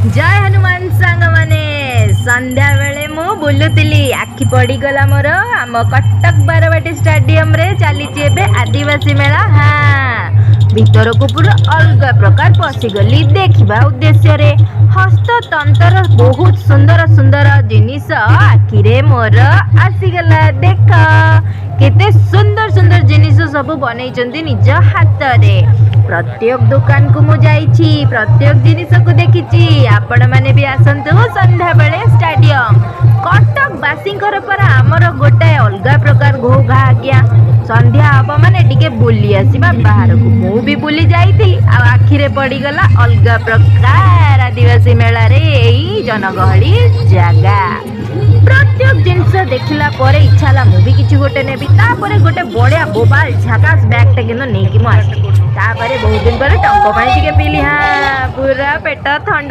ଜୟ ହନୁମାନ ସାଙ୍ଗମାନେ। ସନ୍ଧ୍ୟାବେଳେ ମୁଁ ବୁଲୁଥିଲି, ଆଖି ପଡ଼ିଗଲା ମୋର ଆମ କଟକ ବାରବାଟୀ ଷ୍ଟାଡିୟମରେ ଚାଲିଛି ଏବେ ଆଦିବାସୀ ମେଳା। ହଁ, ଭିତରକୁ ପୁରା ଅଲଗା ପ୍ରକାର ପଶିଗଲି ଦେଖିବା ଉଦ୍ଦେଶ୍ୟରେ। ହସ୍ତତନ୍ତର ବହୁତ ସୁନ୍ଦର ସୁନ୍ଦର ଜିନିଷ ଆଖିରେ ମୋର ଆସିଗଲା। ଦେଖ, କେତେ ସୁନ୍ଦର ସୁନ୍ଦର ଜିନିଷ ସବୁ ବନେଇଛନ୍ତି ନିଜ ହାତରେ। ପ୍ରତ୍ୟେକ ଦୋକାନକୁ ମୁଁ ଯାଇଛି, ପ୍ରତ୍ୟେକ ଜିନିଷକୁ ଦେଖିଛି। ଆପଣମାନେ ବି ଆସନ୍ତୁ ସନ୍ଧ୍ୟାବେଳେ ଷ୍ଟାଡିୟମ। କଟକ ବାସୀଙ୍କର ପରା ଆମର ଗୋଟାଏ ଅଲଗା ପ୍ରକାର ଘୋ ଘା ଆଜ୍ଞା। ସନ୍ଧ୍ୟା ହବ ମାନେ ଟିକେ ବୁଲି ଆସିବା ବାହାରକୁ। ମୁଁ ବି ବୁଲି ଯାଇଥିଲି ଆଉ ଆଖିରେ ପଡ଼ିଗଲା ଅଲଗା ପ୍ରକାର ଆଦିବାସୀ ମେଳାରେ ଏଇ ଜନଗହଳି ଜାଗା। ପ୍ରତ୍ୟେକ ଜିନିଷ ଦେଖିଲା ପରେ ଇଚ୍ଛା ହେଲା ମୁଁ ବି କିଛି ଗୋଟେ ନେବି। ତାପରେ ଗୋଟେ ବଢ଼ିଆ ବୋବାଲ ଝାକାସ ବ୍ୟାଗଟା କିନ୍ତୁ ନେଇକି ମୁଁ ଆସିଲି। ତାପରେ ବହୁତ ଦିନ ପରେ ଟଙ୍କ ପାଣି ଟିକେ ପିଇଲି। ହଁ, ପୁରା ପେଟ ଥଣ୍ଡା।